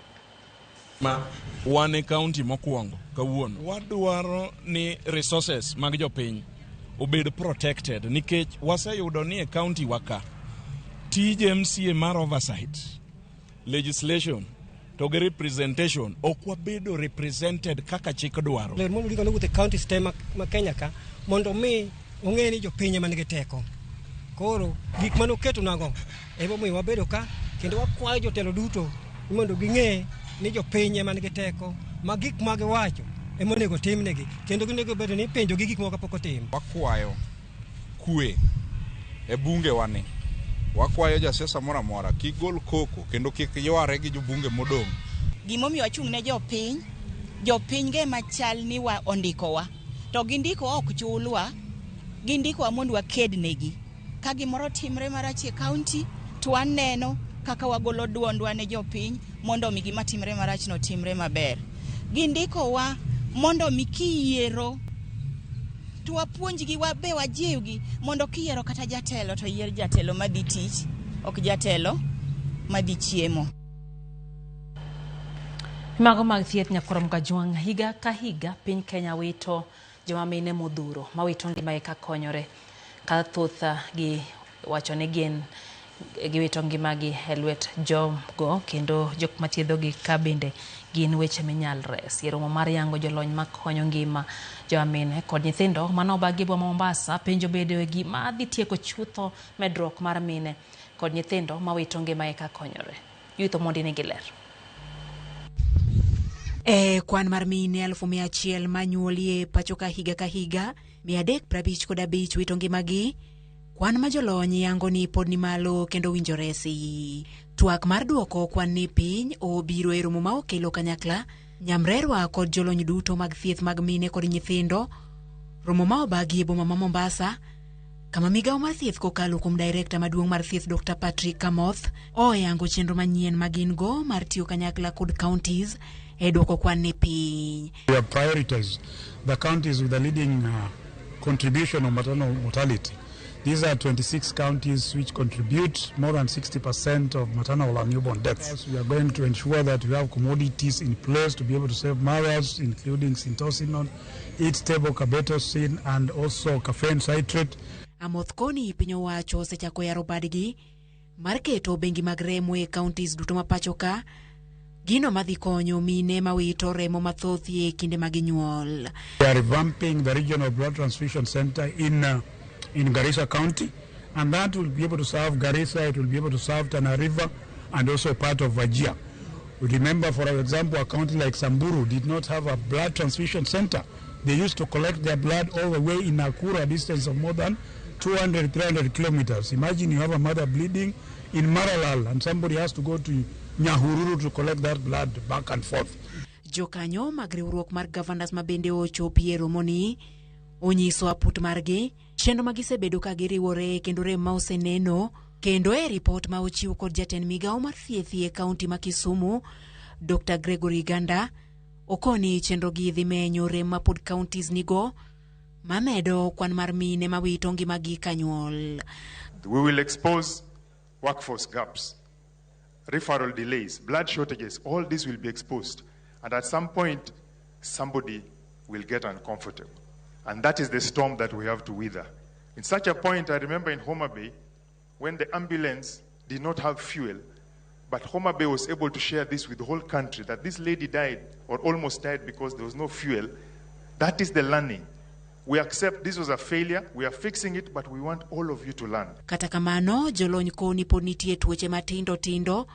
[SPEAKER 3] Ma wan e kaunti mokwongo kawuono wadwaro ni resources mag jopiny obed protected, nikech waseyudo ni e kaunti wa ka tij MCA mar oversight, legislation to gi representation ok wabedo represented kaka chik dwaro.
[SPEAKER 16] Ler mondo ndiko nowuotho e counties te ma Kenya ka mondo mi ong'e ni jopiny ema nigi teko. Koro gik mane oketo nago emomiyo wabedo ka kendo wakwayo jotelo duto ni mondo ging'e ni jopiny ema nigi teko ma gik ma giwacho ema onego timnegi kendo ginego bedo ni ipenjo gi gik moko kapok otim.
[SPEAKER 17] Wakwayo kwe e bunge wani. Wakwayo jasiasa moro amora kik gol koko kendo kik yware gi jobunge modong'.
[SPEAKER 18] Gimomiyo wachung' ne jopiny, jopiny ge machal ni wa ondikowa to gindikowa ok chulwa, gindikowa mondo waked negi. Ka gimoro timre marach e kaunti to waneno kaka wagolo duondwa ne jopiny mondo mi gima timre marach no timre maber. Gindikowa mondo mi kiyiero to wapuonjgi, wabe wajiwgi mondo kiyiero kata jatelo to yier jatelo madhi tich, ok jatelo madhi chiemo.
[SPEAKER 1] Mago mag thieth Nyakoro Mkajwang', higa ka higa piny Kenya wito joma mine modhuro mawito ngimagi ka konyore, ka thoth gi wacho ni gin giwito ngimagi e lwet jogo kendo jok mathiedhogi ka bende gin weche minyal res. E romo mar yango jolony makonyo ngima joma mine kod nyithindo manobagi e boma Mombasa, penjo bedo e gima dhi tieko chutho medruok mar mine kod nyithindo mawito ngimagi ka konyore. Yuto mondi nigi ler.
[SPEAKER 19] E kwan mar mine 100,000 manyuolie pacho ka higa ka higa, 355 wito ngimagi. Kwan ma jolony yango ni pod ni malo kendo winjo resi. Twak mar duoko kwan ni piny obiro e romo ma okelo kanyakla nyamrerwa kod jolony duto mag thieth mag mine kod nyithindo. Romo ma obagi e boma ma Mombasa, kama migawo mar thieth kokalo kuom direkta maduong' mar thieth Dr. Patrick Kamoth oyango chenro manyien ma gin go mar tiyo kanyakla kod counties e duoko kwan ni piny.
[SPEAKER 4] We have prioritized the counties with the leading contribution of maternal mortality. These are 26 counties which contribute more than 60% of maternal and newborn deaths. We are going to ensure that we have commodities in place to be able to save mothers, including syntocinon, heat-stable carbetocin, and also caffeine citrate.
[SPEAKER 19] Amoth koni piny owacho osechako yaro badgi mar keto bengi mag remo e counties duto ma pacho ka, gino madhi konyo mine mawito remo mathoth e kinde ma ginyuol.
[SPEAKER 4] We are revamping the regional blood transfusion center in Garissa County, and that will be able to serve Garissa, it will be able to serve Tana River, and also part of Wajir. We remember, for example, a county like Samburu did not have a blood transfusion center. They used to collect their blood all the way in Nakuru, a distance of more than 200, 300 kilometers. Imagine you have a mother bleeding in Maralal and somebody has to go to Nyahururu to collect that blood back and forth.
[SPEAKER 19] Jokanyo mag riwruok mar governors ma bende ochopi e romoni onyiso aput margi chenro ma gisebedo ka giriwore kendo rem ma oseneno kendo e ripot ma ochiw kod jatend migawo mar thieth e kaunti ma Kisumu Dr. Gregory Ganda okoni chenro gi dhi menyo rem ma pod counties nigo mamedo kwan mar mine mawito ngimagi kanyuol.
[SPEAKER 5] We will expose workforce gaps, referral delays, blood shortages, all this will be exposed. And at some point, somebody will get uncomfortable. And that is the storm that we have to weather. In such a point, I remember in Homa Bay, when the ambulance did not have fuel, but Homa Bay was able to share this with the whole country, that this lady died or almost died because there was no fuel. That is the learning. We accept this was a failure, we are fixing it, but we want all of you to learn.
[SPEAKER 19] Kata kamano, jolony koni pod nitie tuoche matindo tindo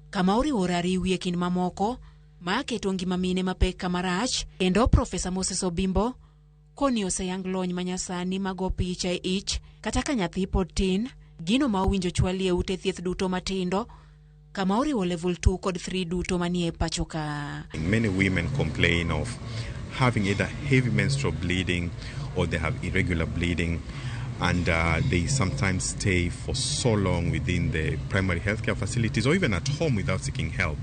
[SPEAKER 19] kama oriwore ariwi e kind mamoko ma keto ngima mine mapek kamarach kendo Profesa Moses Obimbo koni oseyang lony manyasani mago picha e ich kata ka nyathi pod tin, gino ma owinjo chwali e ute thieth duto matindo kama oriwo level 2 kod 3 duto manie pacho ka.
[SPEAKER 6] Many women complain of having either heavy menstrual bleeding or they have irregular bleeding, and they sometimes stay for so long within the primary healthcare facilities or even at home without seeking help.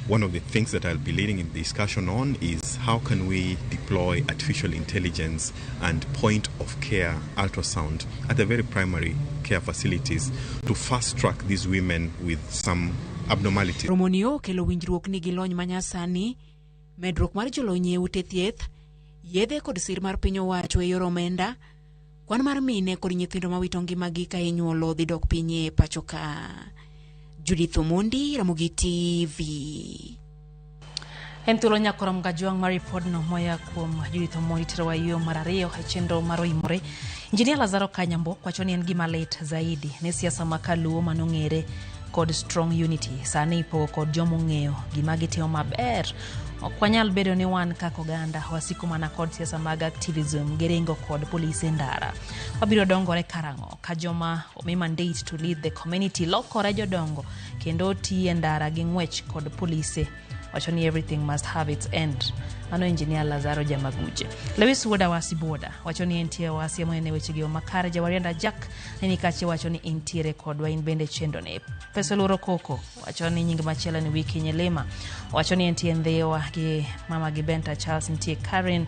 [SPEAKER 6] One of the things that I'll be leading in discussion on is how can we deploy artificial intelligence and point of care ultrasound at the very primary care facilities to fast track these women with some abnormalities.
[SPEAKER 19] Romoni okelo winjruok ni gi lony manyasani, medruok mar jolony e ute thieth, yedhe kod sir mar piny owacho e yor omenda, kwan mar mine kod nyithindo mawito ngimagi ka inyuolo dhi dok piny e pacho ka. Judith Omondi, Ramogi TV.
[SPEAKER 1] En thuolo nyakoro Mgajwang' mar ripodno moya kuom Judith Omondi terowa yo mar ariyo e chenro mar oimore. Injinia Lazaro Kanyambo wacho ni en gima lit zaidi ne siasa ma kaluo manong'ere kod strong unity sani ipogo kod jomong'eyo gima gitimo maber. Ok wanyal bedo ni wan kaka oganda wasiko mana kod siasa mag activism gi ringo kod polise ndara. Wabiro dongore karang'o ka joma omi mandate to lead the community lokore jodongo kendo tiye ndara gi ng'wech kod polise. Wacho ni everything must have its end. Mano Engineer Lazaro Jamaguje. Lewis Wuoda Wasi Boda wacho ni entie wasi monene wechegi makare. Jawarienda Jack nini kache wacho ni entiere kodwa in bende chendo ne. Peso Luro Koko wacho ni nying machielo ni Wiki Nyelema wacho ni entie Ndhiwa gi mama gi Benta Charles nitie Karen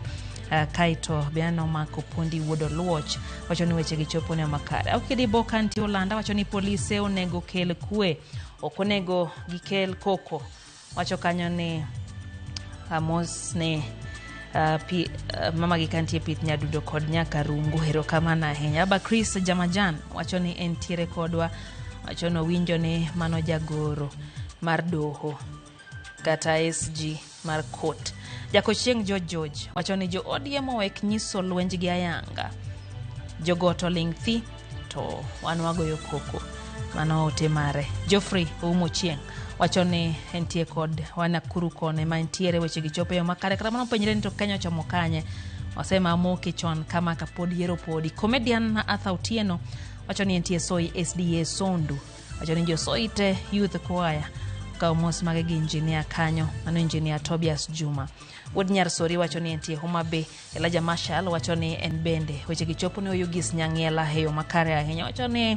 [SPEAKER 1] kaito Beano Mako Pondi Wuodo Luoch wacho ni wechegi chopo ne makare. Okidi Boka nitie Olanda wacho ni polise onego kel kwe, ok onego gikel koko. Wacho kanyo ni Amos ne mama gi kantie pith nyadundo kod nyakarungu erokamano ahinya. Aba Chris Jamajan wacho ni entiere kodwa, wacho ni owinjo ni mano jagoro mar doho kata SG mar court. Jakochieng' George George wacho ni jo ODM owek nyiso lwenjgi ayanga, jogoto ling' thi to wan wagoyo koko. Mano ote mare. Geoffrey Oumo Chieng' wacho ni entie kod Wanakuru kone ma entiere weche gi chopo e yo makare. Kata mano penjre ni to Kenya ochomo kanye. Wasema amoki chon kama kapod yiero podi. Comedian Arthur Otieno wacho ni entie Soi SDA Sondu. Wacho ni jo Soi te Youth Choir kawo mos mage gi engineer kanyo. Mano engineer Tobias Juma. Wuod Nyar Sori wacho ni entie Homa Bay. Elijah Marshall wacho ni en bende weche gi chopo ne Oyugis Nyang'ela e yo makare ahinya. Wacho ni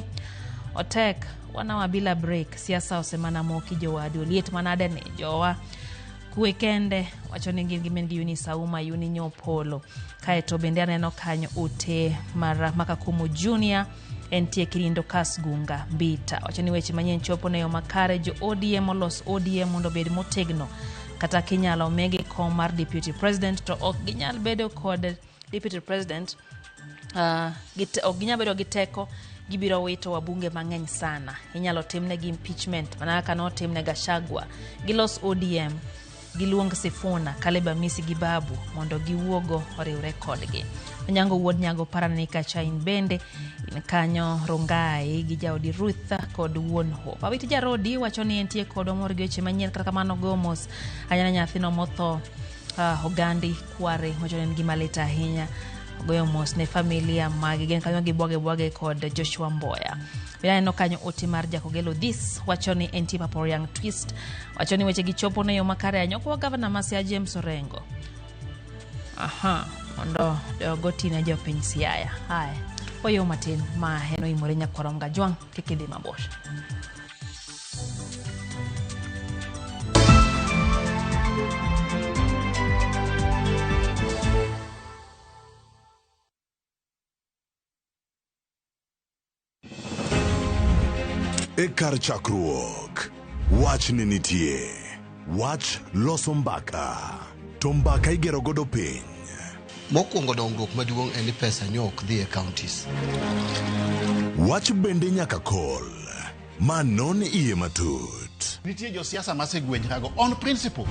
[SPEAKER 1] otek wanawa bila break, siasa osemana moki jowadu oliet manade ni jowa Kwe kende wacho ni gin gi min gi Eunice Auma, Euni Nyopolo. Kaeto bende aneno kanyo ote mar Makakumu Junior entie Kirindo Kasgunga Mbita wacho ni weche manyien chopo ne yo makare jo ODM olos ODM mondo obed motegno kata kinyalo migi kom mar deputy president to ok ginyal bedo kod deputy president ok ginyal bedo gi teko gibiro wito wabunge mang'eny sana inyalo timnegi impeachment mana kaka notimne Gachagua gilos ODM giluong Sifuna, Caleb Amisi gi Babu mondo giwuogo oriwre kodgi. Onyango wuod Nyago parani kacha in bende in kanyo Rongai gi jaodi Ruth kod wuon Hope. Awiti Jarodi wacho ni entie kodwa mor gi weche manyien kata kamano gomos anyana nyathino motho Ogandi Kware wacho ni en gima lit ahinya. Ogoyo mos ne familia mage gin kanyo gi bwage kod Joshua Mboya. Bende aneno kanyo ote mar Jakogelo This wacho ni entie Paporiang Twist wacho ni weche gichopo ne yo makare anyokwa gavana ma Siaya James Orengo. Aha, mondo ogo tine jopiny Siaya. Haya, oyo matin ma en oimore nyakwar Ngajwang' kik idhi mabor.
[SPEAKER 8] E kar chakruok, wach ne nitie. Wach loso mbaka, to mbaka igero godo piny.
[SPEAKER 7] Mokwongo dongruok maduong' en ni pesa nyo ok dhi e counties.
[SPEAKER 8] Wach bende nyaka kol, ma non iye matut.
[SPEAKER 9] Nitie josiasa masegwenyrago on principle.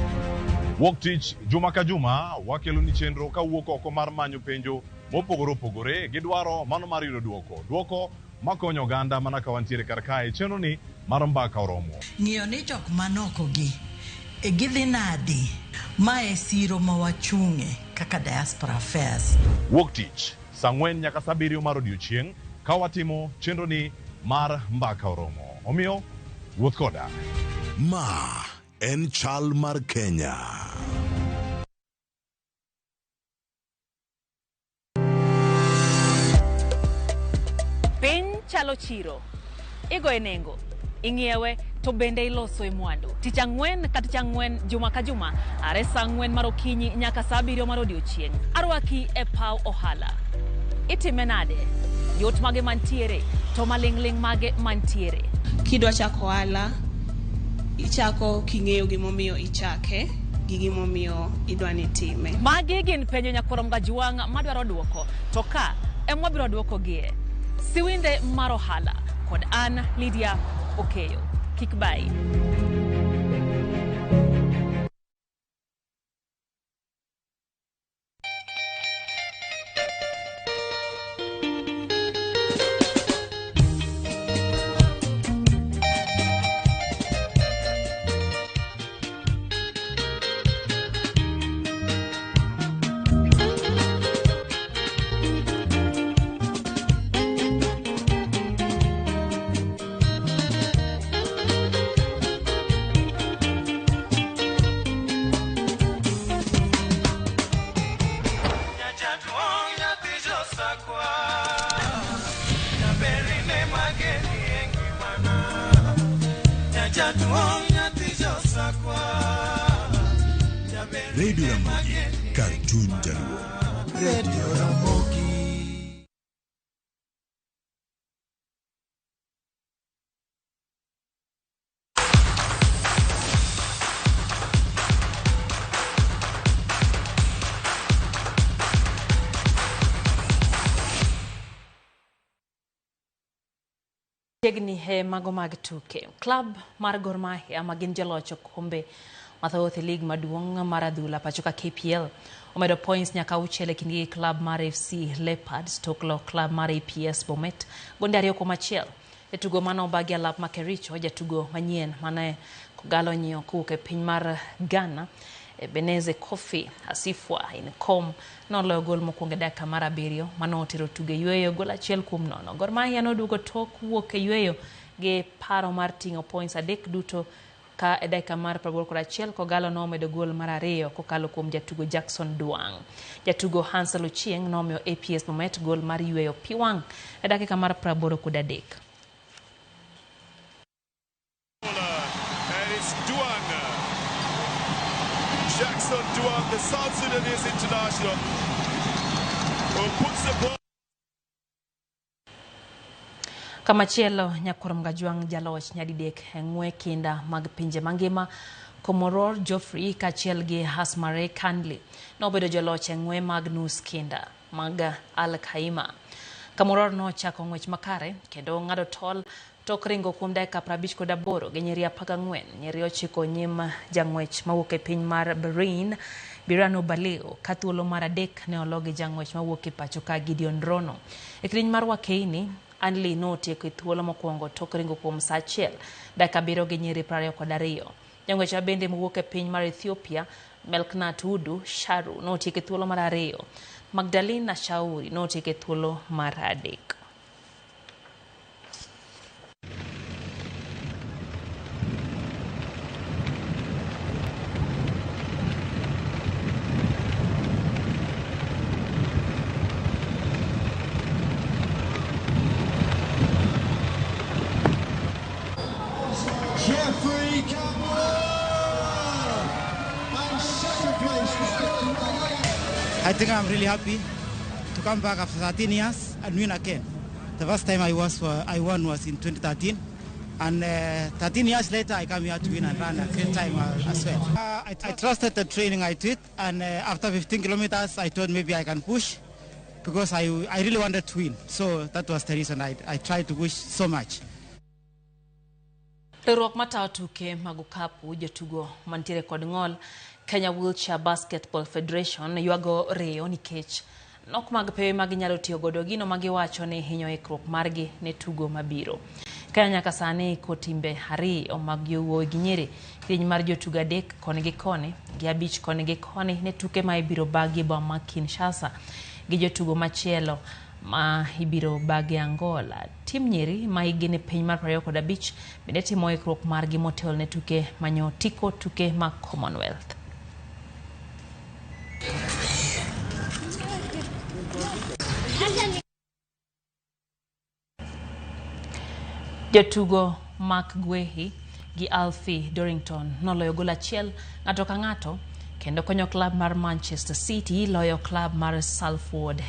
[SPEAKER 20] Wuok tich juma ka juma wakelo ni chenro kawuok oko mar manyo penjo mopogore opogore gidwaro mano mar yudo duoko. Duoko makonyo oganda mana ka wantiere kar kae chenro ni mar mbaka oromo.
[SPEAKER 21] Ng'iyo ni jok manoko gi e gidhi nadi ma e siro ma wachung'e kaka diaspora affairs.
[SPEAKER 20] Wuok tich saa 4 nyaka saa 7 mar odiochieng' ka watimo chenro ni mar mbaka oromo. Omiyo wuoth koda.
[SPEAKER 8] Ma en chal mar Kenya.
[SPEAKER 1] Piny chalo chiro. Igoye nengo, ing'iewe to bende iloso e mwandu. Tich ang'wen ka tich ang'wen juma ka juma are saa 4 mar okinyi nyaka saa 7 mar odiochieng'. Arwaki e paw ohala. Itime nade? Yot mage mantiere to maling'ling' mage mantiere.
[SPEAKER 22] Kidwa chako ohala, ichako king'eyo gimomiyo ichake gi gimomiyo idwa ni itime.
[SPEAKER 1] Magi gin penjo nyakwar Mgajwang' madwaro duoko to ka ema wabiro duokogie. Siwinde mar ohala kod an Lydia Okeyo. Kik bayi.
[SPEAKER 8] Radio Ramogi, kar chuny Jaluo.
[SPEAKER 23] Radio Ramogi.
[SPEAKER 1] Chiegni e mago mag tuke. Club mar Gor Mahia ma gin joloch okombe mathoth e lig maduong' mar adhula pacho ka KPL omedo points nyaka 6 e kindgi gi club mar FC Leopards tok lo club mar APS Bomet gonde 2-1. E tugo mane obagi alap ma Kericho, jatugo manyien mane Kogalo nyiewo kowuok e piny mar Ghana Ebeneze Kofi Asifwa Inkom noloyo gol mokwongo e dakika mar 7 mane otero tugo e yweyo gol 1-0. Gor Mahia noduogo tok wuok e yweyo gi paro mar ting'o points 3 duto ka e dakika mar 81 Kogalo nomedo gol mar 2 kokalo kuom jatugo Jackson Duang'. Jatugo Hansel Ochieng' nomiyo APS Bomet gol mar yweyo pi wang' e dakika mar 83.
[SPEAKER 10] Jackson Duong, the South Sudanese international, who puts the ball.
[SPEAKER 1] Kamachielo Nyakurom Gajwang' jaloch nyadidek e ng'we kinda mag pinje mangima Komoror Geoffrey kaachiel gi Hasmare Kandli nobedo joloch e ng'we mag nus kinda mag Al Khaimah. Kamoror nochako ng'wech makare kendo ng'ado tol tok ringo kuom dakika 58 gi nyiri 14 nyiri 9 nyim jang'wech mawuok e piny mar Bahrain Birano Baleo ka thuolo mar adek ne olo gi jang'wech mawuok e pacho ka Gideon Rono. E kidieny mar Wakeini Anli notieko e thuolo mokwongo tok ringo kuom saa 1 dakika 7 gi nyiri 22. Jang'wech mabende mowuok e piny mar Ethiopia Melknat Udu Sharu notieko e thuolo mar 2. Magdalena Shauri notieko e thuolo mar 3.
[SPEAKER 23] Jeffrey Cameron! And second place.
[SPEAKER 12] I think I'm really happy to come back after 13 years and win again. The first time I won was in 2013, and 13 years later I come here to win and run a great time as well. I trusted the training I did, and after 15 kilometers I thought maybe I can push because I really wanted to win. So that was the reason I tried to push so much.
[SPEAKER 1] Riwruok matayo tuke mag okapu jotugo mantiere kod ng'ol Kenya Wheelchair Basketball Federation ywago reyo nikech nok mag pewe ma ginyalo tiyo godo gino ma giwacho ni hinyo ikruok margi ne tugo mabiro. Kenya nyaka sani iko timbe 2 mag yowuowi gi nyiri kidieny mar jotugo 3 koni gi koni gi 5 koni gi koni ne tuke ma ibiro bagi e boma ma Kinshasa gi jotugo machielo ma ibiro bagi Angola. Tim nyiri ma hikgi ni piny mar 25 bende timo ikruok margi motelo ne tuke manyo tiko tuke mag Commonwealth. Jotugo Mark Guehi gi Alfie Dorrington noloyo gol achiel ng'ato ka ng'ato kendo konyo klab mar Manchester City loyo klab mar Salford.